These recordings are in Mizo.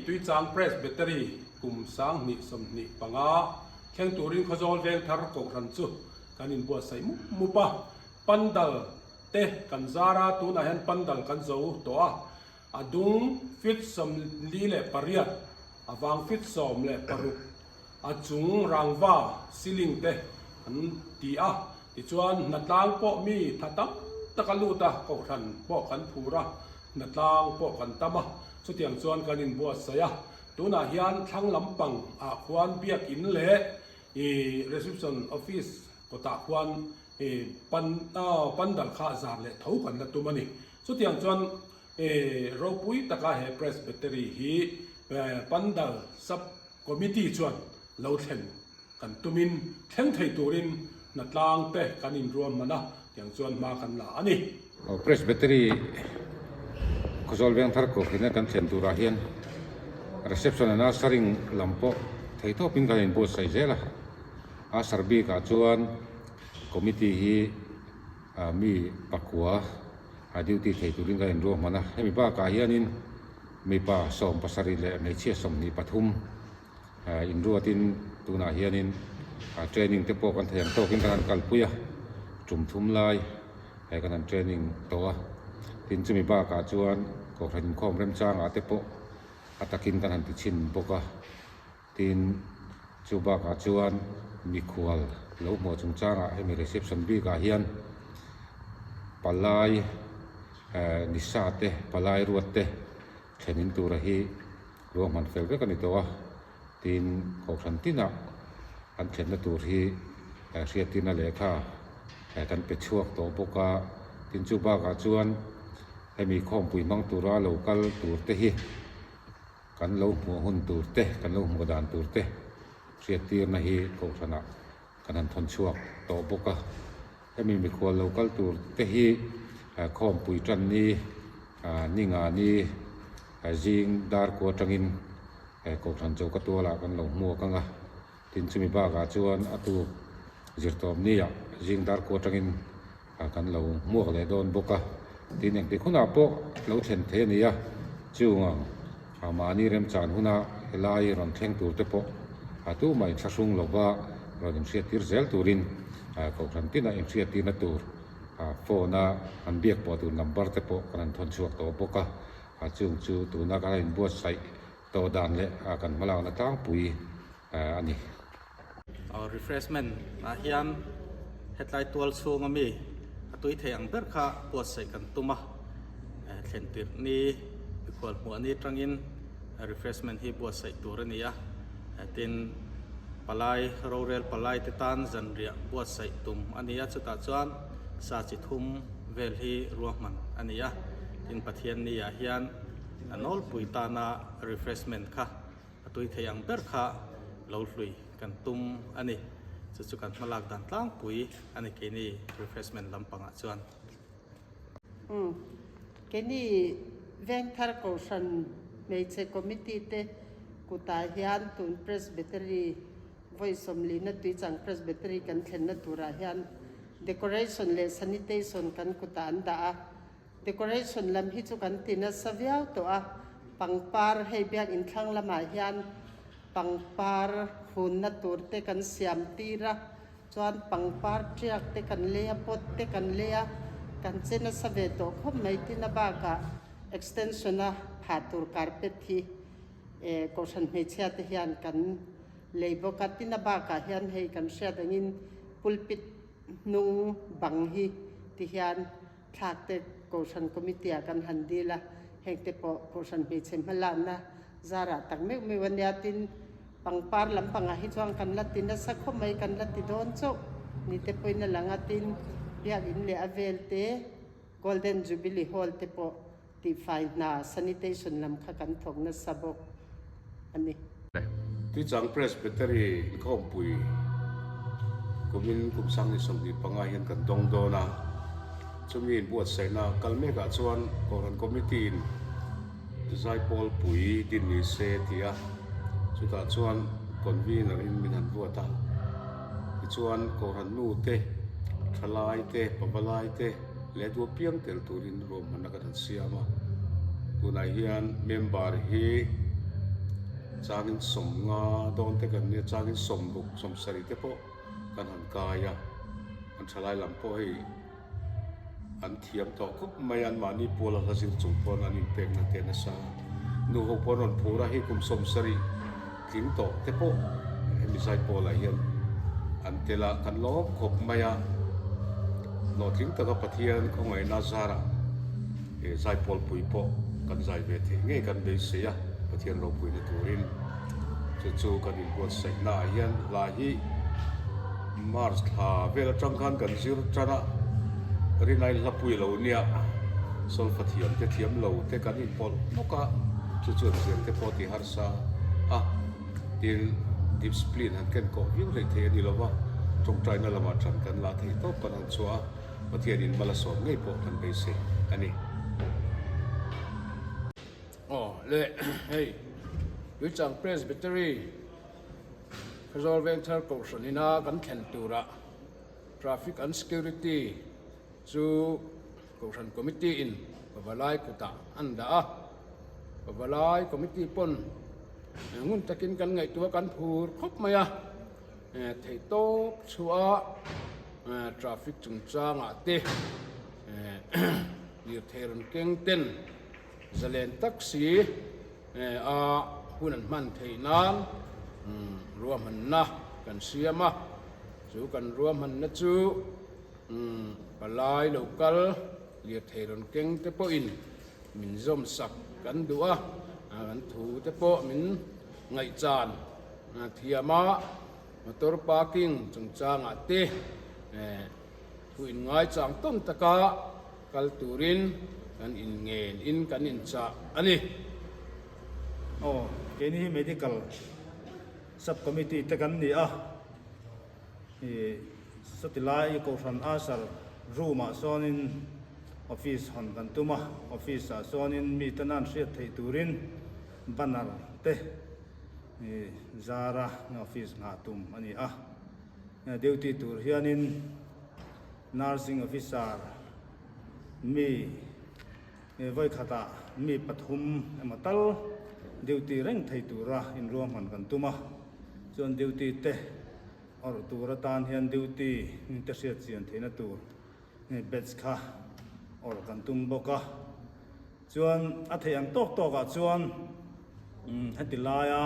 Tuichang Presbytery kum 2025 thleng turin Khawzawl Vengthar Kohhran chu kan inbuatsaih mup mup a, pandal te kan zar a, tunah hian pandal kan zo tawh a, a dung feet 48, a vang feet 16, a chung rangva ceiling te an ti a, tichuan hnatlang pawh mi tha tam tak a lut a, kohhran pawh kan phur a, hnatlang pawh kan tam a, chutiang chuan kan inbuatsaih a, tunah hian thlang lampang ah khuan biakin leh ih reception office kawtah khuan ih pan pandal kha zar leh tho kan la tum a ni, chutiang chuan ih ropui taka he presbytery hi pandal sub Committee chuan lo thlen kan tumin thleng thei turin hnatlang te kan inruahman a, tiang chuan hma kan la a ni. Presbytery Khawzawl Vengthar Kohhrina kan thlen turah hian reception and ushering lam pawh theitawpin kan inbuatsaih zel a, usher bikah chuan committee hi mi pakua a duty thei turin kan inruahman a, hemi bakah hianin Mipa 70 leh hmeichhia 23 inruatin tunah hianin training te pawh kan thei ang tawkin kan han kalpui a, tum thum lai kan han training tawh a. Tin chumi bakah chuan Kohhran inkhawm remchangah te pawh a takin kan han ti chhin bawk a. Tin chu bakah chuan mikhual lo hmuh chungchangah hemi reception bikah hian palai Nisa te, palai ruat te thlen in tura hi ruahman fel vek a ni tawh a, tin Kohhran tinah an thlenna tur hi hriattirna lehkha kan pe chhuak tawh bawk a, tin chu bakah chuan hemi khawmpui hmang tura lo kal tur te hi kan lo hmuh hun tur te, kan lo hmuh dan tur te hriattirna hi Kohhranah kan han thawn chhuak tawh bawk a. Hemi mikhual lo kal tur te hi khawmpui tan ni, ni nga ni zing dar kua atangin Kohhran Choka tualah kan lo hmuak ang a, tin chumi bakah chuan a tuk zirtawp niah zing dar kua atangin kan lo hmuak leh dawn bawk a, tin engtik hunah pawh lo thlen thei a ni a, chung ang mahni remchan huna helai rawn thleng tur te pawh a tumah inthlahrung lova rawn inhriattir zel turin Kohhran tinah inhriattirna tur phone a an biak pawh tur number te pawh kan han thawn chhuak tawh bawk a, chung chu tuna kan inbuatsaih tawh dan leh kan hmalakna tlangpui a ni. Refreshment ah hian hetlai tual chhung ami a tui thei ang ber kha buatsaih kan tum a, thlen tirh ni mikhual hmuh ni atangin refreshment hi buatsaih tur a ni a, tin palai rorel palai te tan zanriah buatsaih tum a ni a, chutah chuan sa chi thum vel hi ruahman a ni a, tin Pathianni ah hian a nawlpui tana refreshment kha a tui thei ang ber kha lo hlui kan tum a ni. Chu chu kan hmalak dan tlangpui a ni keini refreshment lampangah chuan. Umm keini Vengthar Kohhran Hmeichhe Committee te kutah hian tun Presbytery vawi 40 na Tuichang Presbytery kan thlenna turah hian decoration leh sanitation kan kutah an dah a. Decoration lam hi chu kan ti nasa viau tawh a, pangpar hei biakinn thlang lamah hian pangpar hunna tur te kan siam tir a, chuan pangpar tiak te kan lei a, pot te kan lei a, kan che nasa ve tawh khawp mai tin a bakah extension a phah tur carpet hi eh kohhran hmeichhia te hian kan lei bawk a, tin a bakah hian hei kan hriat angin pulpit hnung bang hi ti hian Thlak te Kohhran Committee ah kan han dil a, heng te pawh Kohhran hmeichhe hmalakna zarah tak meuh meuh a nia tin pangpar lampangah hi chuan kan la ti nasa khawp mai, kan la ti dawn chauh ni te pawhin a lang a, tin Biakinn leh a vel te Golden Jubilee Hall te pawh Tihfai hna, sanitation, lam kha kan thawk nasa bawk a ni. Tuichang Presbytery inkhawmpui kumin kum 2025 hian kan dawng dawn a, chumi inbuatsaihna kal mekah chuan Kohhran Committee in Zaipawl pui din ni se ti a, chutah chuan Convener in min han ruat a, tichuan Kohhran nu te, thalai te, pavalai te, leh duh apiang tel turin ruahmanna kan han siam a, tunah hian member hi Changin 50 dawn te kan nia, changin 60, 70 te pawh kan han kai a, an thalai lam pawh hei an thiam tawh khawp mai a, anmahni puala hla zir chung pawn an inpekna te nasa a, nu ho pawh an rawn phur a, hei kum 70 tling tawh te pawh hemi zaipawl ah hian an tel a, kan lawm khawp mai a, hlawhtling taka Pathian khawngaihna zarah he zaipawl pui pawh kan zai ve theih ngei kan beisei a, Pathian ropuina turin chu chu kan inbuatsaihna ah hian hla hi March thla vel atang khan kan zir tan a, rinai hla pui lo nia solfa thiam te thiam lo te kan inpawlh hnawk a, chu chuan zir te pawh ti harsa a, tin discipline han ken kawh viau hlei thei a ni lo va, tawngtaina lamah tan kan la thei tawp kan han chhuah a, Pathianin mal a sawm ngei pawh kan beisei a ni. Aw le hei Tuichang Presbytery Khawzawl Vengthar Kohhran ina kan thlen turah Traffic and Security chu Kohhran Committee in Pavalai kutah an dah a, Pavalai Committee pawn ngun takin kan ngaihtuah kan phur khawp mai a, theihtawp chhuah traffic chungchangah te lirthei rawn keng ten zalen tak si a hun an hman theih nan ruahmanna kan siam a, chu kan ruahmanna chu palai lo kal lirthei rawn keng te pawhin min zawm sak kan duh a, kan thu te pawh min ngaihchan thiam a, motor parking chungchangah te thu inngaichang tawn taka Kal turin kan inngen in kan inchah a ni. Aw, keini hi Medical Sub Committee te kan ni a, ih sawti lai Kohhran Usher room ah sawnin office hawn kan tum a, office ah sawnin mi ten an hriat theih turin banner te ih zara office nghah tum a ni a, duty tur hianin. Nursing Officer mi vawikhatah mi pathum emaw tal duty reng thei tura inruahman kan tum a, chuan duty te awrh tur atan hian duty te hriat chian theihna tur batch kha awrh kan tum bawk a, chuan a theih ang tawk tawkah chuan heti laia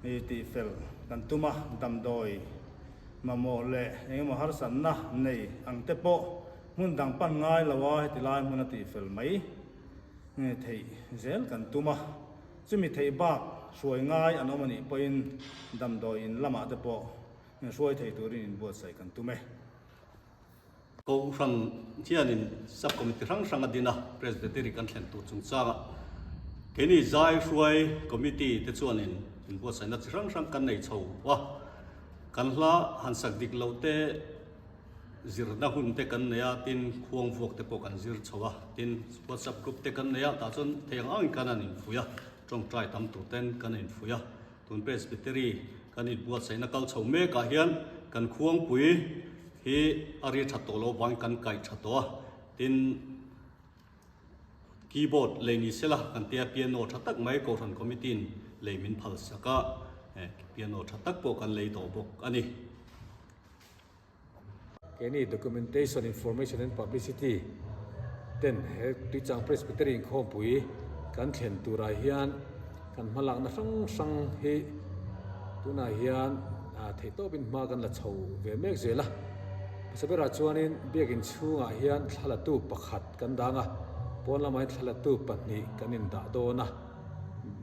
tihfel kan tum a, damdawi Mamawh leh engemaw harsatna nei ang te pawh hmun dang pan ngai lo a heti lai hmun a tihfel mai theih zel kan tum a. Chumi theih bak hruai ngai an awm a nih pawhin damdawi in lamah te pawh hruai thei turin inbuatsaih kan tum e. Kohhran hianin Sub Committee hrang hrang a din a, Presbytery kan thlen tur chungchangah keini zai hruai Committee te chuanin inbuatsaihna chi hrang hrang kan nei chho a, kan hla han sak dik loh te zirna hun te kan nei a, tin khuang vuak te pawh kan zir chho a, tin WhatsApp group te kan nei a, tah chuan thei ang angin kan han infuih a, tawngtai tam tur ten kan infuih a. Tun Presbytery kan inbuatsaihna kal chho mekah hian kan khuangpui hi a ri tha tawh lo vangin kan kaih tha tawh a, tin keyboard lei ni sela kan tia piano tha tak mai Kohhran Committee in lei min phal sak a, piano tha tak pawh kan lei tawh bawk a ni. Keini Documentation, Information and Publicity ten he Tuichang Presbytery inkhawmpui kan thlen turah hian kan hmalakna hrang hrang hi tunah hian theihtawpin hma kan la chho ve mek zel a. Hmasa berah chuanin biakin chhungah hian thlalatu pakhat kan dang a, pawn lamah hian thlalatu pahnih kan indah dawn a,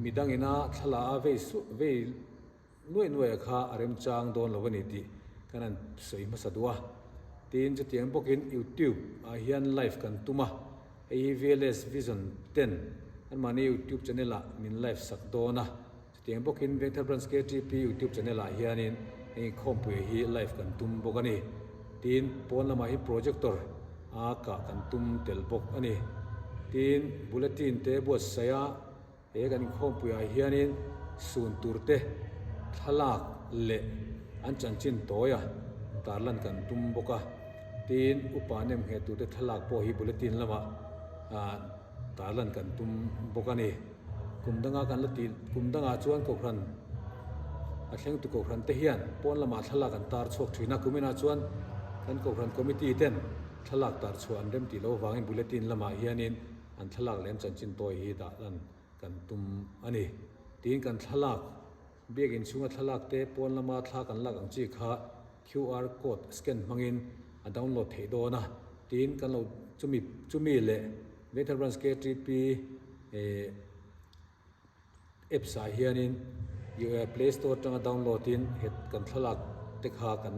midangina thlala a vei suh vei Nuaih nuaih a kha a remchang dawn lo a ni tih kan han sawi hmasa duh a. Tin, chutiang bawkin YouTube ah hian live kan tum a, hei hi VLS Vision ten anmahni YouTube channel ah min live sak dawn a. Chutiang bawkin Vengthar Branch KTP YouTube channel ah hianin heng inkhawmpui hi live kan tum bawk a ni. Tin, pawn lamah hi projector a kah kan tum tel bawk a ni. Tin, bulletin te buatsaih a. He kan inkhawmpuiah hianin sun turte thlalak leh an chanchin tawia tarlan kan tum bawk a, tin upa nem ngheh turte thlalak pawh hi bulletin lamah tarlan kan tum bawk a ni. Kum danga kan la tih kum dangah chuan Kohhran a thlengtu Kohhran te hian pawn lamah thlalak an tar chhuak thin a, kuminah chuan kan Kohhran Committee ten thlalak tar chhuah an rem tih loh avangin Bulletin lamah hianin an thlalak leh an chanchin tawi hi dah lan kan tum a ni. Tiin kan thlalak Biakinn chhunga thlalak te pawn lama thla kan lak ang chi kha QR code scan hmangin a download theih dawn a, tiin kan lo chumi chumi leh Vengthar Branch KTP eh apps ah hianin Play Store atanga download in het kan thlalak te kha kan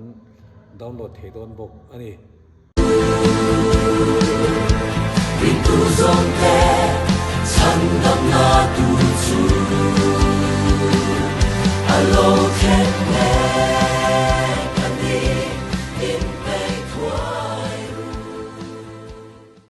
download thei dawn bawk a ni.